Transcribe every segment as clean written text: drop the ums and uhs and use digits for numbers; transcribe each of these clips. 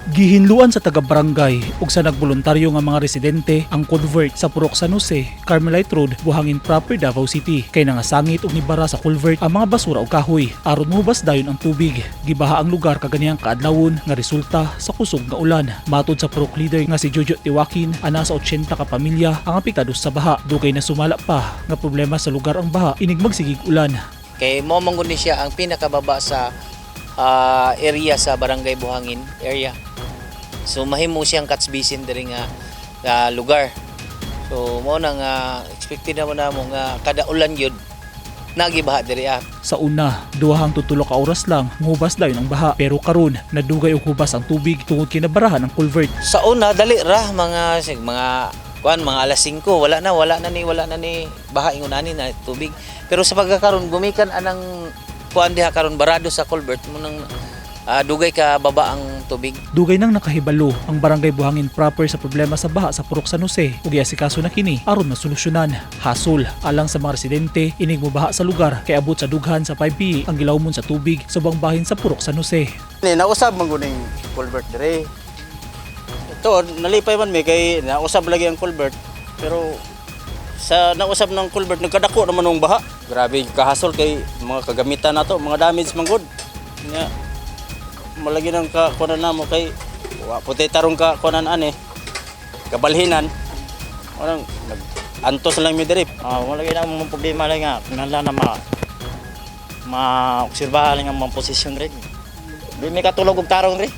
Gihinluan sa taga-barangay ug sa nagboluntaryo nga mga residente ang culvert sa Purok San Jose, Carmelite Road, Buhangin Proper, Davao City. Kay nangasangit og nibara sa culvert ang mga basura ug kahoy aron mohubas dayon ang tubig. Gibaha ang lugar kaganihang kaadlawon nga resulta sa kusog nga ulan. Matod sa purok leader nga si Jojo Tiwakin, ana sa 80 ka pamilya ang apektado sa baha. Dugay na sumala pa nga problema sa lugar ang baha inig magsigig ulan. Kay mo man gud ni siya ang pinakababa sa area sa Barangay Buhangin area. So mahimo siyang catch basin diri nga lugar. So mo na nga expected na mo namo nga kada ulan gyud nagibaha diri. Sa una, duhang tutulo ka oras lang muhubas dayon ang baha, pero karon nadugay og hubas ang tubig tungod kay nabarahan ang culvert. Sa una, dali ra, mga kuan, mga alas 5, wala na ni baha ingon ani na tubig. Pero sa pagkakaron, gumikan anang kuan diha karon, barado sa culvert mo nang dugay ka baba ang tubig. Dugay nang nakahibalo ang Barangay Buhangin Proper sa problema sa baha sa Purok San Jose ug giasikaso na kini aron masolusyonan. Hasol alang sa mga residente inig mobaha sa lugar kay abot sa dughan sa 5 p ang gilawmon sa tubig sa ubang bahin sa Purok San Jose. Ni nausab man gud ning culvert dire. Ito, nalipay man mi kay nausab lagi ang culvert, pero sa nausab ng culvert, nagkadako naman ng baha. Grabe kahasol kay mga kagamitan nato, mga damage man gud. Nya malagi nang ka kunan namo kay wa puti tarong ka kunan ani. Kabalhinan. Walang nag antos lang mi diri. Wala gyud ang mga problema lang nga kinahanglan na ma ma-obserbahan lang ang mga posisyon rin. Di mi katulog og tarong rin.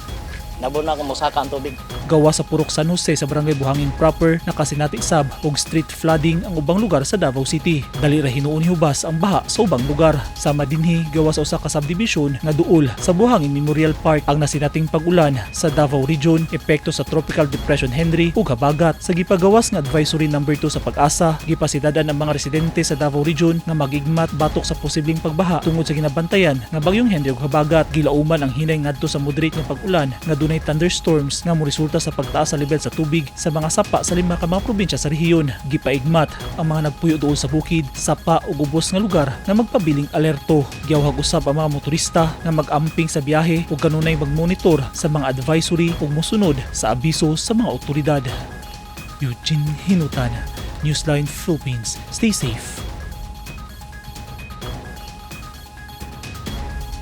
Nabon na ako mosaka ang tubig. Gawa sa Purok San Jose sa Barangay Buhangin Proper, nakasinati sab og street flooding ang ubang lugar sa Davao City. Dali ra hinuon hubas ang baha sa ubang lugar. Sama dinhi gawa sa usa ka subdivision nga duol sa Buhangin Memorial Park ang nasinating pag-ulan sa Davao Region, epekto sa Tropical Depression Henry ug habagat. Sa gipagawas nga advisory number 2 sa PAGASA, gipasidadan ang mga residente sa Davao Region nga magigmat batok sa posibleng pagbaha tungod sa ginabantayan nga bagyong Henry ug habagat. Gilauman ang hinay ngadto sa moderate nga pag-ulan nga dunay thunderstorms nga moresulta sa pagtaas sa level sa tubig sa mga sapa sa lima ka mga probinsya sa rehiyon. Gipaigmat ang mga nagpuyo duol sa bukid, sapa ug ubos nga lugar nga magpabiling alerto. Giyawhag usab ang mga motorista nga mag-amping sa biyahe ug kanunay magmonitor sa mga advisory ug mosunod sa abiso sa mga otoridad. Eugene Hinutan, Newsline Philippines. Stay safe.